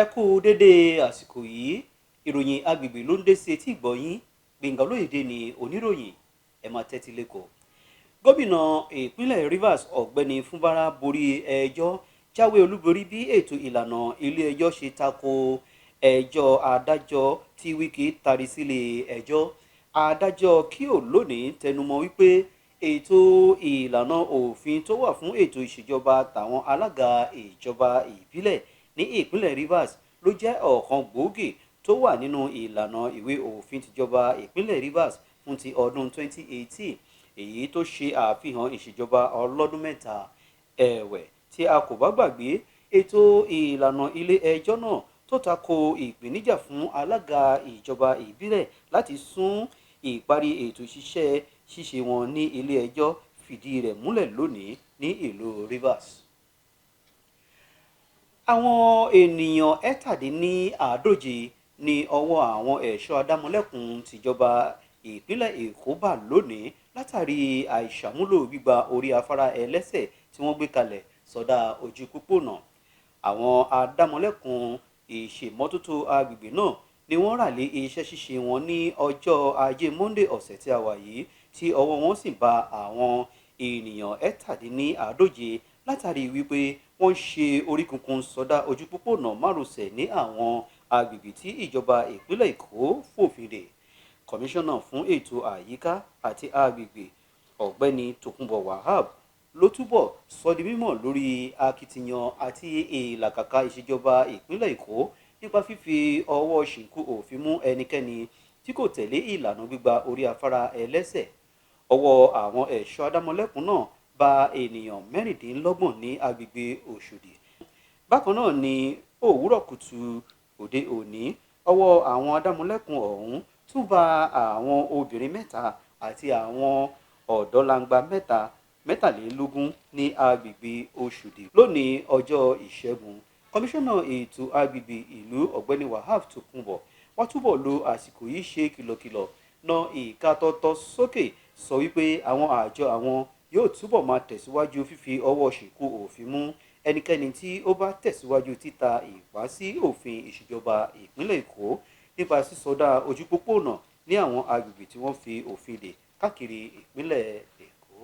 Ẹ kú dédé àsìkò yìí. Ìròyìn agbègbè ló ń dé sí etí ìgbọ̀nyín. Gbẹ̀ngà Olóyèdè ní oníròyìn, ẹ máa tẹ́tí lẹ́kọ̀ọ́. Gómìnà ìpínlẹ̀ Rivers, Ọ̀gbẹ́ni Fubara, borí ẹjọ́, jáwé olúborí bí ètò ìlànà ilé ẹjọ́ ṣe tako ẹjọ́ adájọ́ tí Wike tarí sílé ẹjọ́. Adájọ́ Kio lónìí tẹnumọ́ wípé ètò ìlànà òfin tó wà fún ètò ìṣèjọba tàwọn alága ìjọba ìbílẹ̀ ní ìpínlẹ̀ Rivers ló jẹ́ ọ̀kan gbòógì tó wà nínú ìlànà ìwé òfin tìjọba ìpínlẹ̀ Rivers fún ti ọdún 2018, èyí tó ṣe àfihàn ìṣèjọba ọlọ́dún 3. Ẹ̀wẹ̀, tí a kò bá gbàgbé, ètò ìlànà ilé ẹjọ́ náà tó tako ìpèníjà fún alága ìjọba ìbílẹ̀ láti sún ìparí ètò ìṣiṣẹ́ ṣíṣe wọn ní ilé ẹjọ́ fìdí rẹ̀ múlẹ̀ lónìí ní ìlú Rivers. Àwọn ènìyàn 47 ní ọwọ́ àwọn ẹ̀ṣọ́ adámọ̀lẹ́kùn tìjọba ìpínlẹ̀ Èkó bà lónìí látàrí àìṣàmúlò gbígba orí afárá ẹlẹ́sẹ̀ tí wọ́n gbé kalẹ̀ sọdá ojú pópónà. Àwọn adámọ̀lẹ́kùn ìṣèmọ́tótó agbègbè náà ni wọ́n rà lé iṣẹ́ ṣíṣe wọn ní ọjọ́ Ajé Monday ọ̀sẹ̀ tí a wà yìí, tí ọwọ́ wọn sì bá àwọn ènìyàn 47 látàrí wípé wọ́n ń ṣe orí kunkun sọdá ojú pópónà márosẹ̀ ní àwọn agbègbè tí ìjọba ìpínlẹ̀ Èkó fòfin dè. Kọmíṣánná fún ètò àyíká àti agbègbè, Ọ̀gbẹ́ni Tòkunbọ̀ Wahab, ló túbọ̀ sọ di mímọ̀ lórí akitiyan àti ìlàkàkà ìṣèjọba ìpínlẹ̀ Èkó nípa fífi ọwọ́ ṣìnkú òfin mú ẹnikẹ́ni tí kò tẹ̀lé ìlànà gbígba orí afárá ẹlẹ́sẹ̀. Ọwọ́ àwọn ẹ̀ṣọ́ adámọ̀lẹ́kùn náà bá ènìyàn 26 ní agbègbè Òṣòdì. Bákan náà, ní òwúrọ̀ kùtù òde òní, ọwọ́ àwọn adámọ̀lẹ́kùn ọ̀hún tún bá àwọn obìnrin 3 àti àwọn ọ̀dọ́langba 23 ní agbègbè Òṣòdì lónìí ọjọ́ Ìṣẹ́gun. Kọmíṣánná ètò agbègbè ìlú, Ọ̀gbẹ́ni Wahab Tòkunbọ̀, wá túbọ̀ lo àsìkò yìí ṣe kìlọ̀kìlọ̀, na ìka tọ́tọ́ sókè, sọ wípé àwọn àjọ àwọn yóò túbọ̀ máa tẹ̀síwájú fífi ọwọ́ ṣìnkú òfin mú ẹnikẹ́ni tí ó bá tẹ̀síwájú títa ìpá sí òfin ìṣèjọba ìpínlẹ̀ Èkó nípa sísọdá ojú pópónà ní àwọn agbègbè tí wọ́n fi òfin dè káàkiri ìpínlẹ̀ Èkó.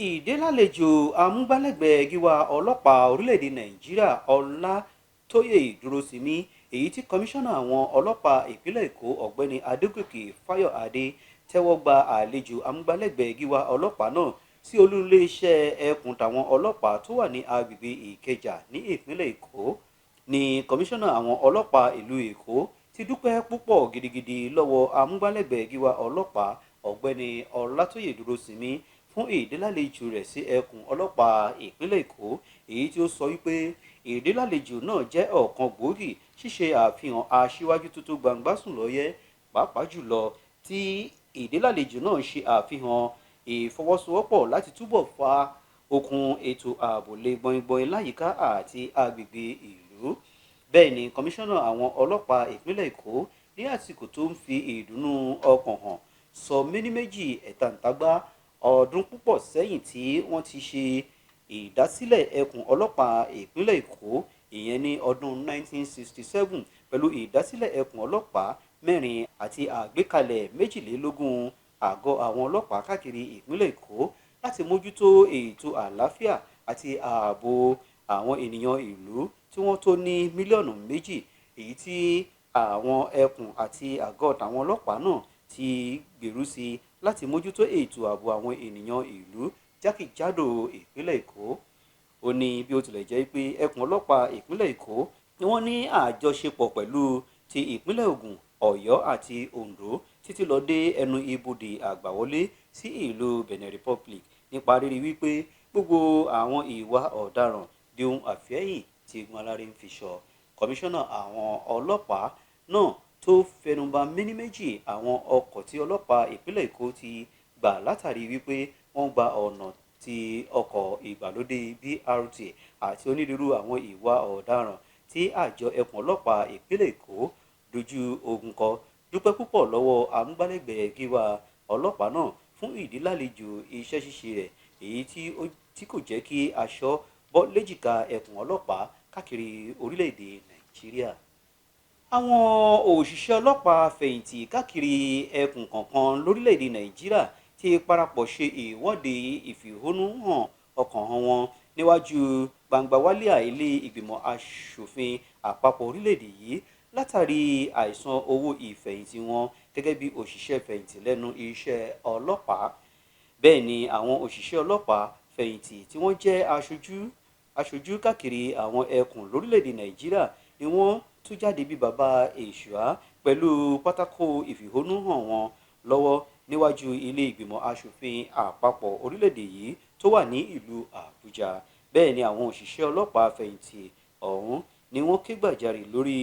Ìdélálejò amúgbálẹ́gbẹ̀ẹ́ gíwá ọlọ́pàá orílẹ̀-èdè Nàìjíríà, Ọlátóyè Dúróṣinmí, èyí tí kọmíṣánná àwọn ọlọ́pàá ìpínlẹ̀ Èkó, Ọ̀gbẹ́ni Adégòkè Fáyọ̀adé, tẹ́wọ́ gba àlejò amúgbálẹ́gbẹ̀ẹ́ gíwá ọlọ́pàá náà sí olú iléeṣẹ́ ẹkùn tàwọn ọlọ́pàá tó wà ní agbègbè Ìkẹjà ní ìpínlẹ̀ Èkó, ní kọmíṣánná àwọn ọlọ́pàá ìlú Èkó ti dúpẹ́ púpọ̀ gidigidi lọ́wọ́ amúgbálẹ́gbẹ̀ẹ́ gíwá ọlọ́pàá, Ọ̀gbẹ́ni Ọlátóyè Dúróṣinmí, fún ìdélálejò rẹ̀ sí ẹkùn ọlọ́pàá ìpínlẹ̀ Èkó, èyí tí ó sọ wípé ìdélálejò náà jẹ́ ọ̀kan gbòógì ṣíṣe àfihàn aṣíwájú tó tó gbangba sùn lọ́yẹ́, pàápàá jùlọ tí ìdélálejò náà ṣe àfihàn ìfọwọ́sowọ́pọ̀ láti túbọ̀ fa okùn ètò ààbò lé gbọ̀ngbọ̀n láyìíká àti agbègbè ìlú. Bẹ́ẹ̀ ni kọmíṣánná àwọn ọlọ́pàá ìpínlẹ̀ Èkó, ní àsìkò tó ń fi ìdùnnú ọkàn hàn, sọ méní méjì ẹ̀tàǹtàgbà ọdún púpọ̀ sẹ́yìn tí wọ́n ti ṣe ìdásílẹ̀ ẹkùn ọlọ́pàá ìpínlẹ̀ Èkó, ìyẹn ní ọdún 1967, pẹ̀lú ìdásílẹ̀ ẹkùn ọlọ́pàá mẹ́rin àti àgbékalẹ̀ 22 àgọ́ àwọn ọlọ́pàá káàkiri ìpínlẹ̀ Èkó láti mójútó ètò àlàáfíà àti ààbò àwọn ènìyàn ìlú tí wọ́n tó ní mílíọ̀nù 2, èyí tí àwọn ẹkùn àti àgọ́ tàwọn ọlọ́pàá náà ti gbèrú sí láti mójútó ètò ààbò àwọn ènìyàn ìlú jákèjádò ìpínlẹ̀ Èkó. Ó ní bí ó tilẹ̀ jẹ́ pé ẹkùn ọlọ́pàá ìpínlẹ̀ Èkó ni wọ́n ní àjọṣepọ̀ pẹ̀lú ti ìpínlẹ̀ Ògùn, Ọ̀yọ́ àti Oǹdó títí lọ dé ẹnu ibodè àgbàwọlé sí ìlú Benin Republic, nípa rírí wípé gbogbo àwọn ìwà ọ̀daràn di ohun àfẹ́yìn tí eégún aláré ń fi sọ. Kọmíṣánná àwọn ọlọ́pàá náà tó fẹnubà méní méjì àwọn ọkọ̀ tí ọlọ́pàá ìpínlẹ̀ Èkó ti gbà látàrí wípé wọ́n gba ọ̀nà ti ọkọ̀ ìgbàlódé BRT àti onírúurú àwọn ìwà ọ̀daràn tí àjọ ẹkùn ọlọ́pàá ìpínlẹ̀ Èkó dojú ogun kọ, dúpẹ́ púpọ̀ lọ́wọ́ amúgbálẹ́gbẹ̀ẹ́ gíwá ọlọ́pàá náà fún ìdílálejò iṣẹ́ ṣíṣe rẹ̀, èyí tí kò jẹ́ kí aṣọ bọ́ léjìká ẹkùn ọlọ́pàá káàkiri orílẹ̀-èdè Nàìjíríà. Nàìjíríà. Àwọn òṣìṣẹ́ ọlọ́pàá fẹ̀yìntì káàkiri ẹkùn kọ̀ọ̀kan lórílẹ̀-èdè Nàìjíríà ti parapọ̀ ṣe ìwọ́de ìfẹ̀hónúhàn ọkàn wọn níwájú gbangba wálíà ilé ìgbìmọ̀ asòfin àpapọ̀ orílẹ̀-èdè yìí látàrí àìsan owó ìfẹ̀yìntì wọn gẹ́gẹ́ bí òṣìṣẹ́ fẹ̀yìntì lẹ́nu iṣẹ́ ọlọ́pàá. Bẹ́ẹ̀ ni àwọn òṣìṣẹ́ ọlọ́pàá fẹ̀yìntì tí wọ́n jẹ́ aṣojú káàkiri àwọn ẹkùn lórílẹ̀-èdè Nàìjíríà ni wọ́n tú jáde bí baba èṣùá pẹ̀lú pátákó ìfẹ̀hónúhàn wọn lọ́wọ́ níwájú ilé ìgbìmọ̀ asòfin àpapọ̀ orílẹ̀-èdè yìí tó wà ní ìlú Àbújá. Bẹ́ẹ̀ ni àwọn òṣìṣẹ́ ọlọ́pàá fẹ̀yìntì ọ̀hún ni wọ́n ké gbàjarè lórí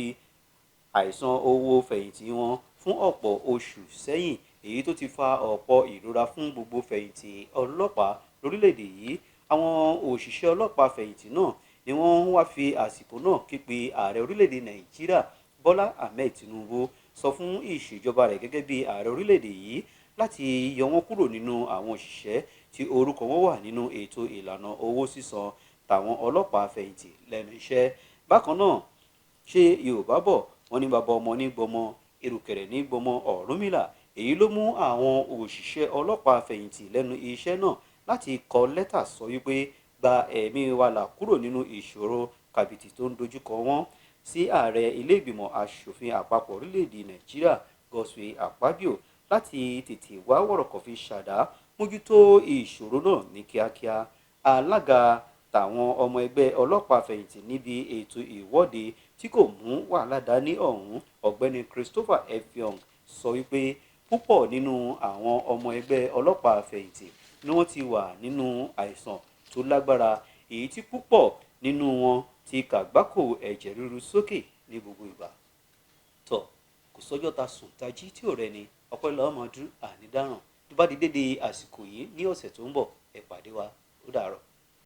àìsan owó fẹ̀yìntì wọn fún ọ̀pọ̀ oṣù sẹ́yìn, èyí tó ti fa ọ̀pọ̀ ìrora fún gbogbo fẹ̀yìntì ọlọ́pàá lórílẹ̀-èdè yìí. Àwọn òṣìṣẹ́ ọlọ́pàá fẹ̀yìntì náà ni wọ́n wá fi àsìkò náà ké pe ààrẹ orílẹ̀-èdè Nàìjíríà Bọ́lá Ahmed Tinubu sọ fún ìṣèjọba rẹ̀ gẹ́gẹ́ bí ààrẹ orílẹ̀-èdè yìí láti yọ wọ́n kúrò nínú àwọn òṣìṣẹ́ tí orúkọ wọn wà nínú ètò ìlànà owó sísan tàwọn ọlọ́pàá fẹ̀yìntì lẹ́nu iṣẹ́. Bákan náà, ṣé Yorùbá bọ̀ wọ́n ní bàbá ọmọ ní gbọmọ, erùkẹ̀rẹ̀ ní gbọmọ Ọ̀rúnmìlà. Èyí ló mú àwọn òṣìṣẹ́ ọlọ́pàá fẹ̀yìntì lẹ́nu iṣẹ́ náà láti kọ lẹ́tà sọ wípé gba ẹ̀mí wa là kúrò nínú ìṣòro kàbìtì tó ń dojúkọ wọ́n sí ààrẹ ilé ìgbìmọ̀ asòfin àpapọ̀ orílẹ̀-èdè Nàìjíríà Godswill Akpabio láti tètè wá wọ̀rọ̀kọ̀ fi ṣàdá mójútó ìṣòro náà ní kíákíá. Alága tàwọn ọmọ ẹgbẹ́ ọlọ́pàá fẹ̀yìntì níbi ètò ìwọ́de tí kò mú wàhálà dání ọ̀hún, Ọ̀gbẹ́ni Christopher Effiong, sọ wípé púpọ̀ nínú àwọn ọmọ ẹgbẹ́ ọlọ́pàá fẹ̀yìntì ni wọ́n ti wà nínú àìsàn tó lágbára, èyí tí púpọ̀ nínú wọn ti kàgbákò ẹ̀jẹ̀ ríru sókè ní gbogbo ìgbà. Tọ̀ kò sọ́jọ́ ta sùn tají tí ò rẹni ọpẹ́ lọ́mọdún ànídáràn. Tó bá di dédé àsìkò yìí ní ọ̀sẹ̀ tó ń bọ̀, ẹ pàdé wa. Ó dàárọ̀.